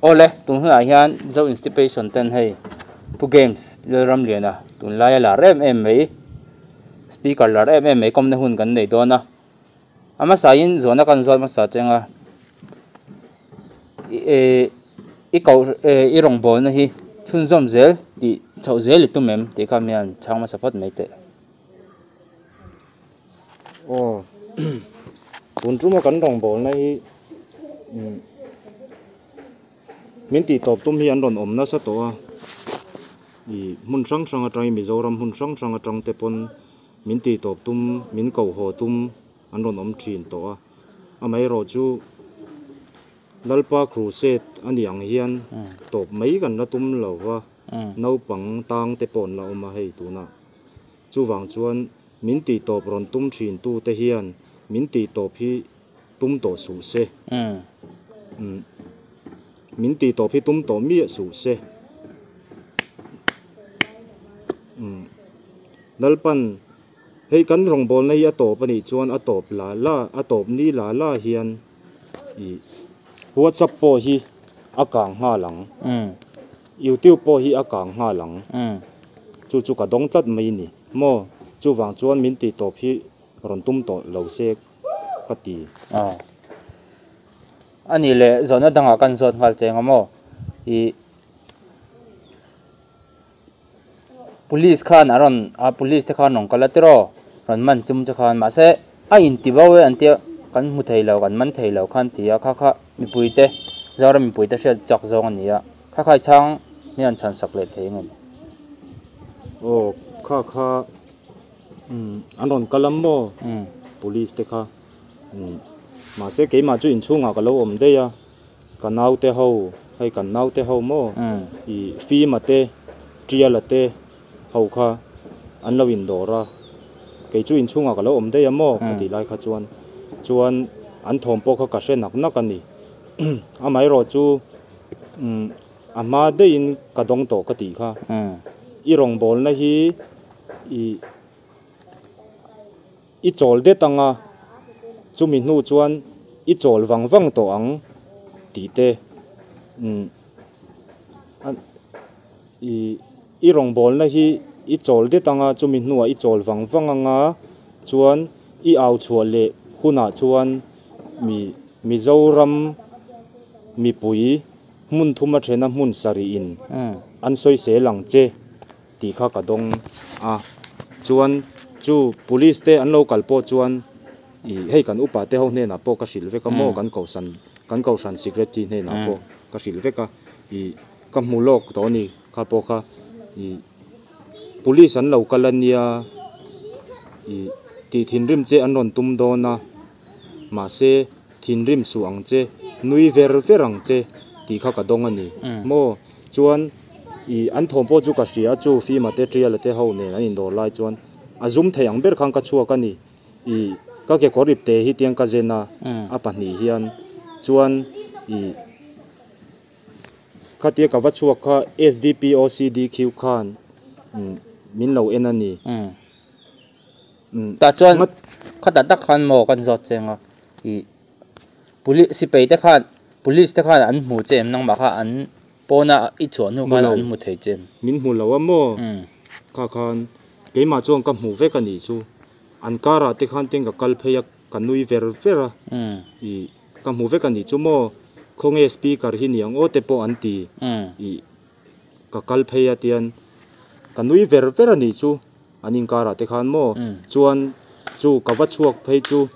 Awle, tun hunah hian Zo Instipation ten hei Pu Games Lalramliana tunlaia lar em em mai, speaker lar em em mai kawmna hun kan nei dawn a. A hmasain zawhna kan zawt hmasa cheng a, i koh i rawngbawlna hi chhunzawm zel tih chhoh zel i tum em tih kha mi han chhang hmasa phawt mai teh. Aw, tun tuma kan rawngbawlna hi min tih tawp tum hi an rawn awm nasa tawh a, ih hmun hrang hrang atangin Mizoram hmun hrang hrang atang te pawn min tih tawp tum, min koh haw tum an rawn awm thin tawh a, amaherawhchu Lalpa crusade a nih ang hian tawp mai kan la tum lo va, naupang tang te pawh an la awm a hei tunah. Chuvang chuan min tih tawp rawn tum thin tu te hian min tih tawp hi tum tawh suh se. Min tih tawp hi tum tawh miah suh se. Lalpan hei kan rawngbawlna hi a tawp a nih chuan a tawp la la a tawp ni la la hian ih WhatsApp pawh hi a kang nghal ang. YouTube pawh hi a kang nghal ang. Chu chu ka dawng tlat mai ni maw? Chuvang chuan min tih tawp hi rawn tum tawh lo se ka ti. Aw. A nih leh zawhna dangah kan zawt nghal cheng a maw? Ih Police khan a rawn a police te khan rawn kal a tiraw? Rawn man chum che khan mahse a inti bo e an tia kan hmu thei lo kan man thei lo khan ti a kha kha mipui te Zoram mipui te hriat chak zawng a ni a kha kha i chhang hian chhan sak leh thei ang em? Aw kha kha umm an rawn kal a maw police te kha umm mahse keimah chu inchhungah ka lo awm daih a ka naute ho hei kan naute ho maw ih fima te tiala te ho kha an lo indawr a kei chu inchhungah ka lo awm daih a maw ka tih lai kha chuan chuan an thawm pawh kha ka hre nak nak a ni amaherawh chu umm a hma daihin ka dawng tawh ka tih kha i rawngbawlna hi ih I chawl det ang a, chumi hnu chuan i chawl vang vang tawh ang tih te umm a i i rawngbawlna hi i chawl det ang a, chumi hnuah i chawl vang vang ang a, chuan i au chhuah leh hunah chuan mi Mizoram mipui hmun thuma thena hmun sarih in an sawisel ang che. tih kha ka dawng a chuan chu police te an lo kal pawh chuan ih hei kan upa te ho hnenah pawh ka hrilh vek a maw kan kohsan kan kohhran secretary hnenah pawh ka hrilh vek a ih ka hmu lawk tawh a ni kha pawh kha ih police an lo kal a nia ih tih thinrim che an rawn tum dawn a mahse thinrim suh ang che nui ver ver ang che tih kha ka dawng a ni maw chuan. Ih, an thawm pawh chu ka hria a, chu Fima te Triala te ho nen an indawr lai chuan a zum thei ang ber khan ka chhuak a ni. Ih, ka kekawr ip te hi tiang ka zen a, a pahnih hian chuan ih, khatia ka va chhuak kha SDPOCDQ khan min lo en a ni. Tah chuan khatah tak khan maw kan zawt cheng a, ih, police sipai te khan police te khan an hmu che em nangmah kha an Pawna i chhuah hnu khan an hmu thei che em? Min hmu lo a maw? Kha khan keimah chuan ka hmu vek a nih chu. An karah te khan tin ka kal phei a, ka nui ver ver a. Ih, ka hmu vek a nih chu maw? Khawnge speaker hi ni ang aw te pawh an ti. Ih, ka kal phei a tian ka nui ver ver a nih chu. An inkarah te khan maw? Chuan chu ka va chhuak phei chu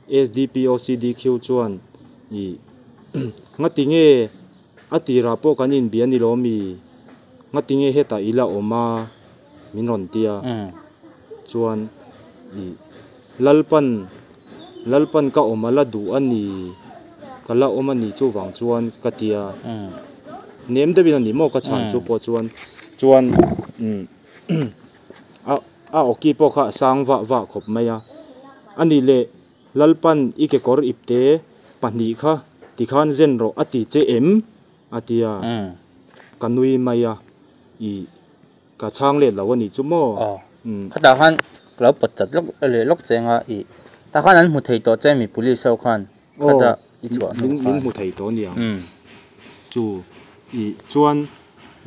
SDPOCDQ chuan ih, ngati nge A tirah pawh kan inbia ni lo mi? Ngatinge hetah i la awm a? Min rawn ti a. Chuan ih Lalpan, Lalpan ka awm a la duh a ni, ka la awm a ni chuvang chuan ka ti a. Nem deuhin a ni maw ka chhan chu pawh chuan, chuan umm a a awki pawh kha a sang vah vah khawp mai a. A nih leh Lalpan i kekawr ipte pahnih kha tikhan zen rawh a ti che em? a ti a, ka nui mai a, ih ka chhang let lo a nih chu maw? Aw, khatah khan ka lo pawt chat lawk leh lawk che anga ih tah khan an hmu thei tawh che mi police ho khan khatah i chhuah hnu khan. Min hmu thei tawh aniang chu. I chuan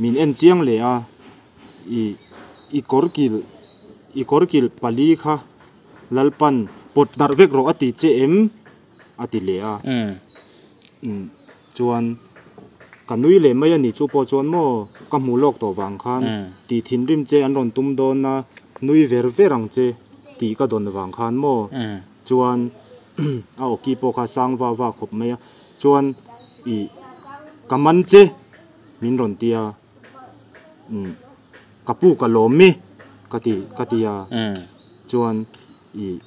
min en chiang leh a, i i kawr kilh i kawr kilh pali kha Lalpan pawt darh vek rawh a ti che em? a ti leh a. Umm chuan ka nui leh mai a ni chu pawh chuan maw ka hmuh lawk tawh vang khan tih thinrim che an rawn tum dawn a, nui ver ver ang che tih ka dawn vang khan maw chuan a awki pawh kha sang va va khawp mai a. Chuan ih ka man che min rawn ti a, umm ka pu ka lawm e ka ti ka ti a, chuan ih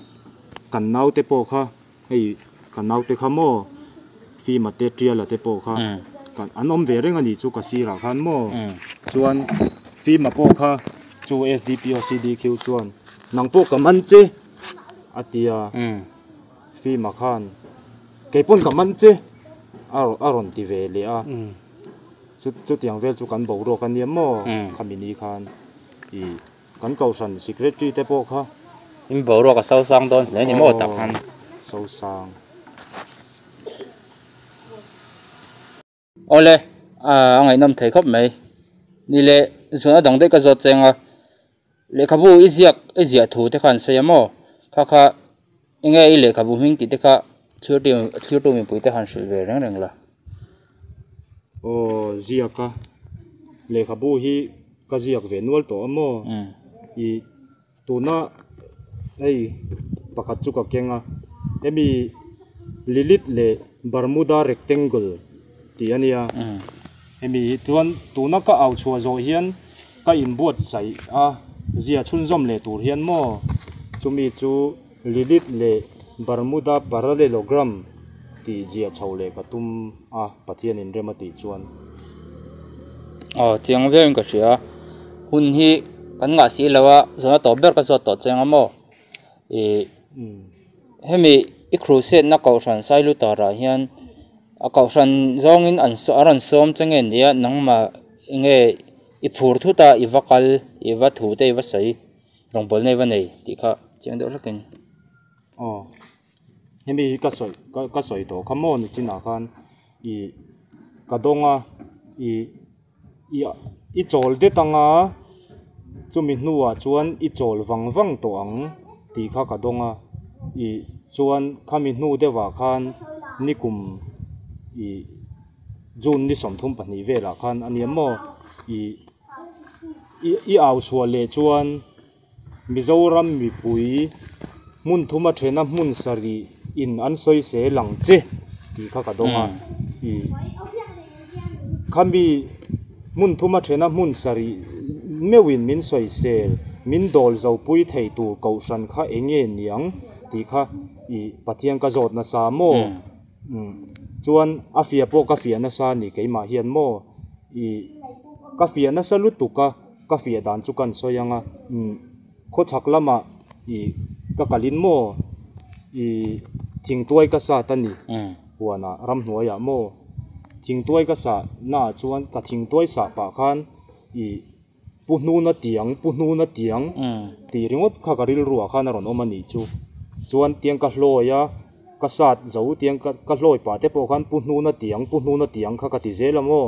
kan naute pawh kha hei ka naute kha maw Fima te Tiala te pawh kha kan an awm ve reng a nih chu ka sirah khan maw chuan Fima pawh kha chu SDPO CDQ chuan nang pawh ka man che a ti a. Fima khan kei pawn ka man che a a rawn ti ve leh a, chu chutiang vel chu kan boruak a nia maw khami ni khan ih kan kohhran secretary te pawh kha In boruak a sosang dawn hle ni maw tak khan. Sosang. Awle, a ngaihnawm thei khawp mai. Ni leh zun a dang daih ka zawt cheng a, lehkhabu i ziak i ziah thu te kha an sawi a maw? Kha kha enge i lehkhabu hming tih te kha thlir thlirtu mipui te han hrilh ve reng reng la. Aw ziak a, lehkhabu hi ka ziak ve nual tawh a maw? I Tuna hei pakhat chu ka keng a, hemi Lilith leh Bermuda Rectangle tih a nia. Hemi hi chuan tuna ka au chhuah zawh hian ka inbuatsaih a, zia chhunzawm leh tur hian maw chumi chu Lilith leh Bermuda Parallelogram tih ziah chho leh ka tum a, Pathian inrem a tih chuan. Aw chiang viauin ka hria, hun hi kan ngah si lo a, zawhna tawp ber ka zawt tawh chiang a maw? Ih hemi i crusade na kohhran Sailutar ah hian a kohhran zawngin an a rawn sawm che nge nia nangmah enge i phur thut a i va kal i va thu te i va sawi rawngbawlna i va nei tih kha chiang deuh hlakin. Aw. Hemi hi ka sawi ka sawi tawh kha maw nichinah khan ih ka dawng a ih ih i chawl det anga chumi hnuah chuan i chawl vang vang tawh ang tih kha ka dawng a ih chuan khami hnu deuhah khan nikum ih June ni 32 velah khan a nia maw ih i au chhuah leh chuan. Mizoram mipui hmun thuma thena hmun sarih in an sawi sel ang che tih kha ka dawng a, i khami hmun thuma thena hmun sarih meuhin min sawi sel, min dawl zo pui thei tur kohhran kha eng nge niang tih kha i Pathian ka zawt nasa maw? Chuan a fiah pawh ka fiah nasa a ni keimah hian maw? I ka fiah nasa lutuk a. Ka fiah dan chu kan sawi ang a, umm khawchhak lamah ih ka kalin maw ih thingtuai ka sat a ni huanah ramhnuaiah maw thingtuai ka sah naah chuan ka thingtuai sah pah khan ih pu hnuna tiang pu hnuna tiang tih ringawt kha ka rilruah khan a rawn awm a nih chu chuan tiang ka hlawi a. Ka sat zo tiang ka ka hlawi pah te pawh khan pu hnuna tiang pu hnuna tiang kha ka ti zel a maw?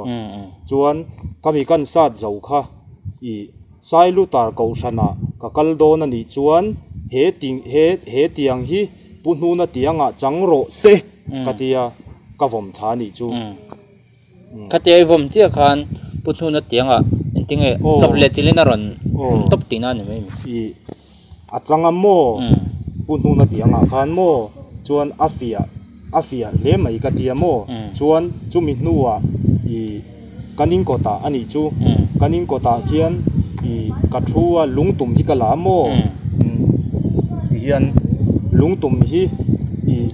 Chuan ka mi kan sat zo kha ih Sailutar kohhranah ka kal dawn a nih chuan he ting he he tiang hi pu hnuna tiangah chang rawh se ka ti a, ka vawm thla a nih chu. Khatia i vawm chiah khan pu hnuna tiangah engtinge chawp leh chilhin a rawn awm tawp tihna a ni mai mi? Ih a chang a maw? Pu hnuna tiangah khan maw? Chuan a fiah a fiah hle mai ka tia maw? Chuan chumi hnuah ih kan in kawtah a nih chu kan in kawtah khian ih ka thu a lungtum hi ka la a maw? Tihian lungtum hi ih.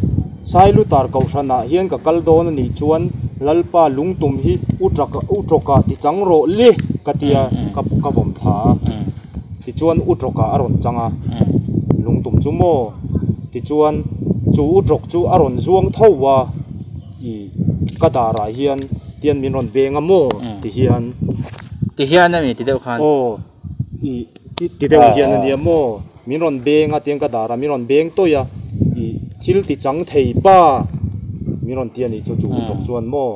Sailutar kohhranah hian ka kal dawn a nih chuan Lalpa lungtum hi u u tawkah ti chang rawh le ka ti a, ka ka vawm thla a. Tichuan u tawkah a rawn chang a, lungtum chu maw? Tichuan chu u tawk chu a rawn zuang tho a, i ka darah hian tian min rawn beng a maw ti hian. Ti hian a mi ti deuh khan. Aw, i ti deuh hian a nia maw? Min rawn beng a tiang ka darah min rawn beng tawih a, ih thil ti chang thei pa min rawn ti a nih chu chu tawk chuan maw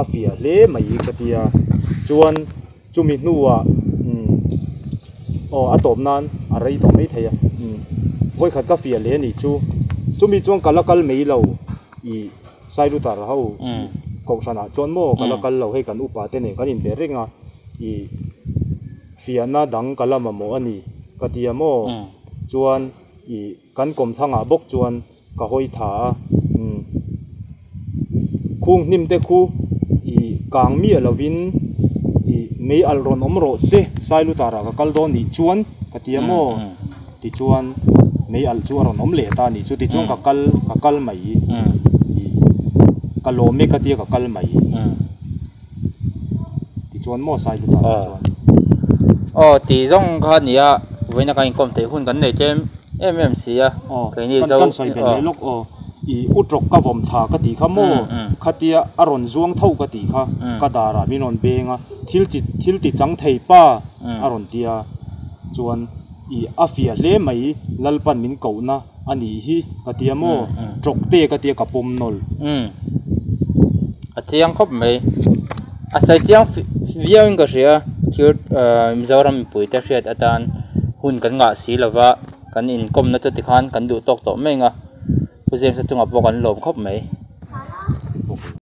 A fiah hle mai ka tia. Chuan chumi hnuah umm aw a tawp nan a rei tawh mai thei a umm vawikhat ka fiah leh a nih chu. Chumi chuan ka la kal mai lo ih Sailutar ho kohhranah chuan maw ka la kal lo hei kan upa te nen kan inbe reng a ih fiahna dang ka la mamawh a ni ka tia maw chuan ih kan kawmthangah bawk chuan ka hawi tha a, umm khung hnim te khu ih kang miah lovin ih mei alh rawn awm rawh se Sailutar ah ka kal dawn nih chuan ka ti a maw tichuan mei alh chu a rawn awm leh ta nih chu tichuan ka kal ka kal mai ih ka lawm e ka tia ka kal mai tichuan maw Sailutar ah chuan. Aw tih zawng kha a ni a vawiin a kan inkawm theih hun kan nei tlem. Em em si a, keini zo. Kan sawi belh leh lawk aw, i uṭawk ka vawm thla ka tih kha maw, khatia a rawn zuang tho ka tih kha, ka darah min rawn beng a, thil chi thil ti chang thei pa a rawn ti a, chuan i a fiah hle mai Lalpan min kohna a nih hi ka ti a maw, ṭawk te ka tia ka pawm nawlh. A chiang khawp mai, a sawi chiang viau in ka hria, thil Mizoram mipui te hriat atan hun kan ngah si lova kan inkawmna chu tikhan kan duh tawk tawh mai ang a, Pu James-a chungah pawh kan lawm khawp mai.